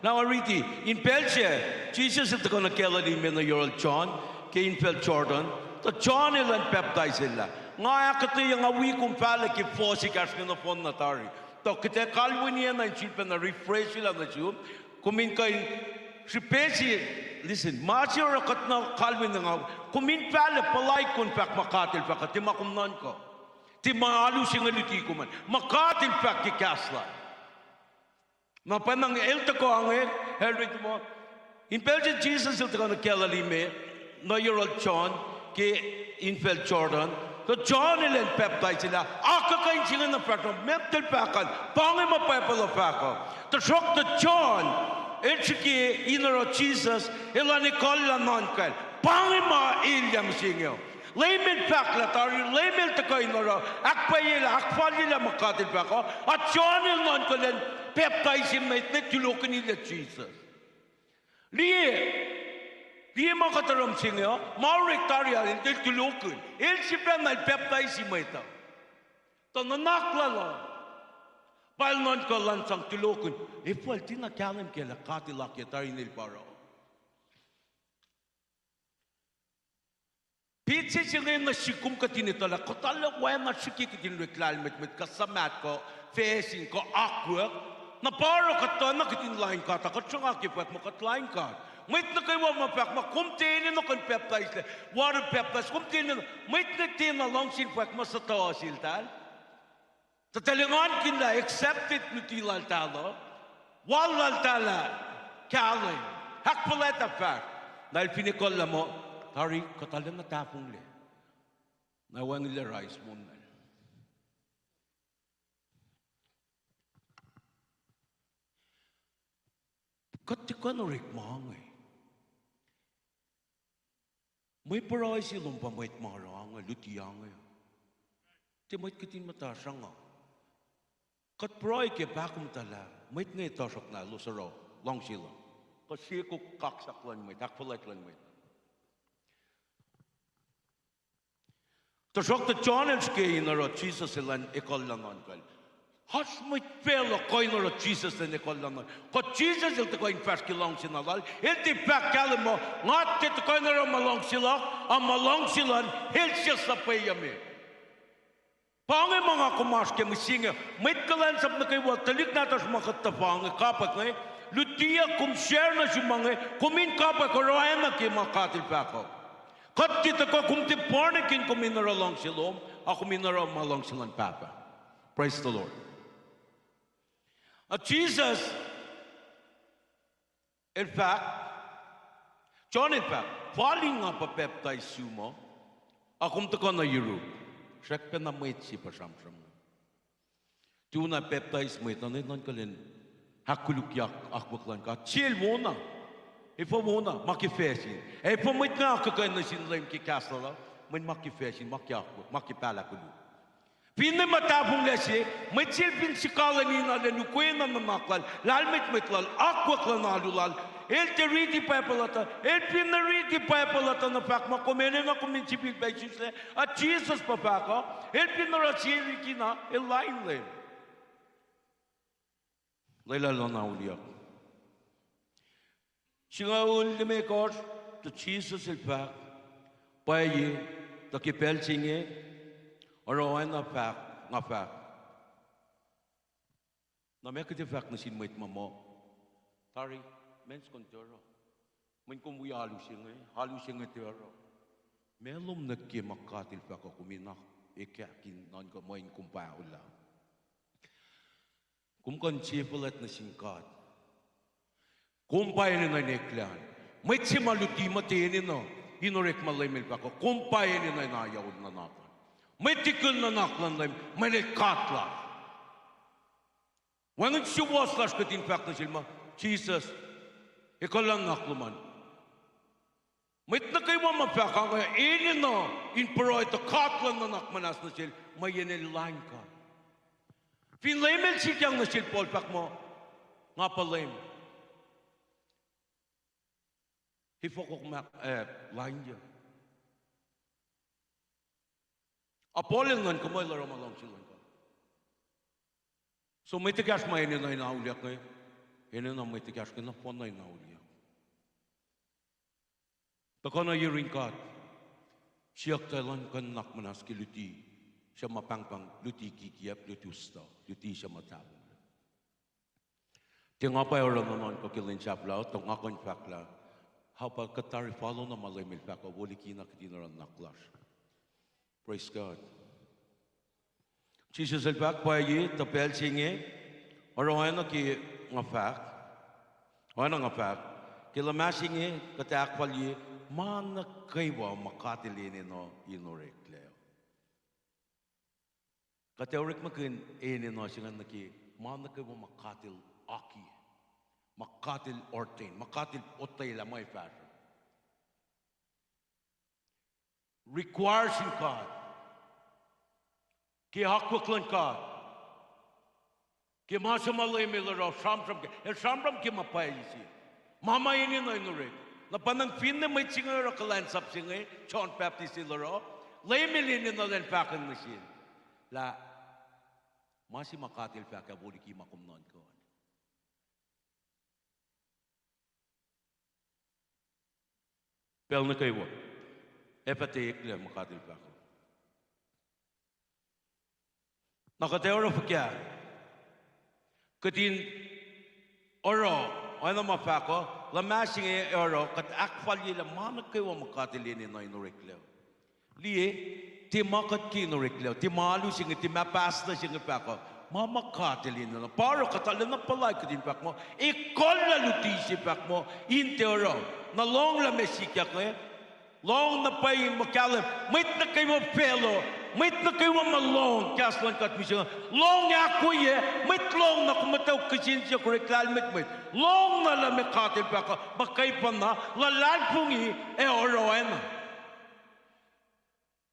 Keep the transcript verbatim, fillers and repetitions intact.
Na nga riti, in pacl se, Jisus el tuhkuh nuh Galilee me nuh yohrohl John, ke infacl Jordan, tuh John elan pacptaiselah. Nga ahkuhtweyac nga wi kom fahlac ke fohs ekahsr inge nohfohn na tari. Tuh kuht ac kalweni na in sulpacna refresh lah nuh sum, kom in kuh in srihpac se, listen, ma se oruh kuht na kalweni nga, kom in fahlac puhlaik kom fahk ma God el fahk uh, tiac ma kom nuhnkuh. Tiac ma alu se inge luti kom an, ma God el fahk ke kahs lal. Na pwacnwacng el tuhkuh inge, el riti muh, in pacl se Jisus el tuhkuh nuh Galilee me, nuh yohrohl John, ke infacl Jordan, tuh John elan pacptaiselah, akuhkuhin se inge na fahsruh, met el fahk an, pa inge ma Bible uh fahk uh. Tuhsruhktuh John el srihke in oruh Jisus elan ekuhllah nuhnkacl. Pa inge ma elyah mihsenge uh. Leum el fahk lah tari, Leum el tuhkuh in oruh, ahkpwacyelah, ahkfalyelah ma God el fahk uh, a John el nuhnkuh elan pacptaisi mwet nwe tulokihn illac Jisus. Liye, liye ma kuht oruh mihsenge uh, ma orek tari ah el tulokihn. El sifacna el pacptaisi mwet uh. Tuh nuhnak lal uh, pa el nuhnkuh elan sang tulokihn. Efuh el tiacna kahlwem kac lah God el akiyac tari in el pa oruh. Petsac se inge nuh sihk kom kuht in etuh lah kuht arlac oacna srihke kuht in orek lahlmwetmwet kuh suhmaht kuh facsin kuh akwuck. Na pa oruh kuht tuh na kuht in lain God ah, kuht sruhnga ke fahk muh kuht lain God. Mwet nuh kwewa ma fahk muh kom tiac enenuh kuh in pacptaislac, water baptize, kom tiac enenuh, mwet inge tiacna luhngse in fahk muh suhtuh seltahl. Tuh tahl engankihn lah accepted luti laltahl uh, wal laltahl ah kahlwem, ahkfuhlwacta fahk. Na el fin ekuhllah muh, tari kuht arlac na tahfonglac. Na wacngihnlac rais monal. Kuht tiac kuh in orekma inge. Mwe pruhe se lom pa mwet ma oruh inge, luti inge. Tiac mwet kihtin muhta sruhnga. Kuht pruhe ke pahkomuhta lah mwet inge tuhsruhk na elos oruh luhngse luhn, kuh sie kuh kaksak luhn mwet, ahkfuhlwact luhn mwet. Tuhsruhktuh John el srihke in oruh Jisus elan ekuhllah nuhnkacl. Oasr mwet facluh kuh in oruh Jisus elan ekuhllah nuhnkacl. Kuh Jisus el tuhkuh in fahsr ke luhngse na lal, el tiac fahk kahlwem muh, nga tiac tuhkuh in oruh ma luhngse luhk, a ma luhngse luhn, el sesr sapweya me. Pa inge ma nga kom oasr ke mihsenge, mwet kuhlwacnsap nuh kwewa, tuhlihk nahtuhsr ma kuht tuhfah inge, kapwack inge, lutiyuck kom share nuh sum ma inge, kom in kapwack oruh oacna ke ma God el fahk uh. Kuht tiac tuhkuh, kom tiac born again kom in oruh luhngse lom, a kom in oruh ma luhngse luhn Pahpah. Praise the Lord. A Jisus el fahk, John el fahk, fal in nga pa pacptais sum uh, a kom tuhkuh nuh yuruk. Srackpacna mwet se pa sramsram. Tiacna pacptais mwet uh, nuhnkuh elan ahkkolukye akwuck luhn God. Sel wona. Efuh wona? Ma ke facsin. Efuh mwet inge akuhkuhin nuh sin Leum ke kahs lal uh? Mweyen ma ke facsin, ma ke akwuck, ma ke pahlah koluk. Finne ma tahfonglac se, mwet se el fin sikalweni na lwen ukwena nuhnak lal, lahlmwetmwet lal, akwuck luhn alu lal, el tiac riti Bible uh tuh, el finne riti Bible uh tuh na fahk muh kom enenuh kom in sifilpac isuslac, a Jisus pa fahk uh, el finne oruh sie riti na, el lain Leum. Lwelah luhn auliyak. Singucul limekohsr, tuh Jisus el fahk, pwacye, tuh ke pacl se inge, oruh oacna fahk, nga fahk. Na meac kuht ac fahk nuh sin mwet ma muh, tari, meac soko tiac oruh? Mweyen kom wi alu se inge, alu se inge tiac oruh. Meac lom nuh ke ma God el fahk uh kom in ekahkihn nuhnkuh muh in kom paolah? Kom kuh in sie fuhlwact nuh sin God. Kom pa enenuh in eklac an. Mwet se ma luti muh tiac enenuh in orekma Leum el fahk uh, kom pa enenuh in ayacul nuhnak an. Mwet ikihn nuhnak luhn Leum, mweyen el God lasr. Wacngihn suwohs lasr kuht in fahk nuh sel muh, Jisus, ekuhllah nuhnak lom an. Mwet nuh kwewa ma fahk inge enenuh in pruhe tuh God luhn nuhnak muhnahs nuh sel, mweyen el lain God. Fin Leum el sikyang nuh sel Paul fahk muh, nga pa Leum, efuh kom, eh, lainyuck? A Paul el nuhnkuh muh el oruh ma luhngse luhn God. So mwet ekahsr ma enenuh in auliyak inge, Enenuh mwet ekahsr ke nohfohn na in auliyak. Tuhkuh nuh yurin God. Siyuck tuh elan kuh in nuhnak muhnahs ke luti se ma pahngpahng luti kikiacp, luti ustuh, luti se ma tahfonglac. Tiac nga pwacye oruh nuhnuhnkuh ke lwen sahflah uh, tuh nga kuh in fahk lah, ha pa kuht tari follow na ma Leum El fahk uh, wo likina kuht in oruh nuhnak lasr. Praise God. Jisus El fahk pwacye, tuh pacl se inge, oruh oacna ke nga fahk, oacna nga fahk, ke luhmah se inge kuht ahkfalye ma nuh kwewa ma God El enenuh in oreklac. Kuht ac orekmakihn enenuh se ingacn nuh ke ma nuh kwewa ma God El akiyac, ma God El ordain, ma God El otwelah muh ac fahsruh. Require sin God, ke akwuck luhn God, ke ma se ma Leum El oruh, sramsram ke, El sramsram ke ma pwacye se, ma ma enenuh in orek. Na pa nang finne mwet se inge oruh kuhlwacnsap se inge John Baptist el oruh, Leum El enenuh elan fahk nuh sel lah ma se ma God El fahk ah wo liki ma kom nuhnkuh. Pacl nuh kwewa, ac fah tiac eklac ma God El fahk uh. Na kuht ac oruh fuhkah? Kuht in oruh oacna ma fahk uh, luhmah se inge ac oruh kuht ahkfalyelah ma nuh kwewa ma God El enenuh in oreklac. Liye, tiac ma kuht ke in oreklac, tiac ma alu se inge, tiac ma pastor se inge fahk uh, ma ma God El enenuh. Pa oruh kuht arulacna puhlaik kuht in fahk muh, ekuhllah luti se fahk muh in tiac oruh. Na lohng lah meac sikyak inge, lohng na pwacye in muh kahlwem, mwet nuh kwewa facluh, mwet nuh kwewa ma lohng kahs luhn God mihsenge, lohng ahkwoye, mwet lohng na kom muhtwacwacack kihsen siyuck orek lahlmwetmwet. Lohng na lah meac God El fahk uh, muhkwena luhlahlfongi ac oruh oacna.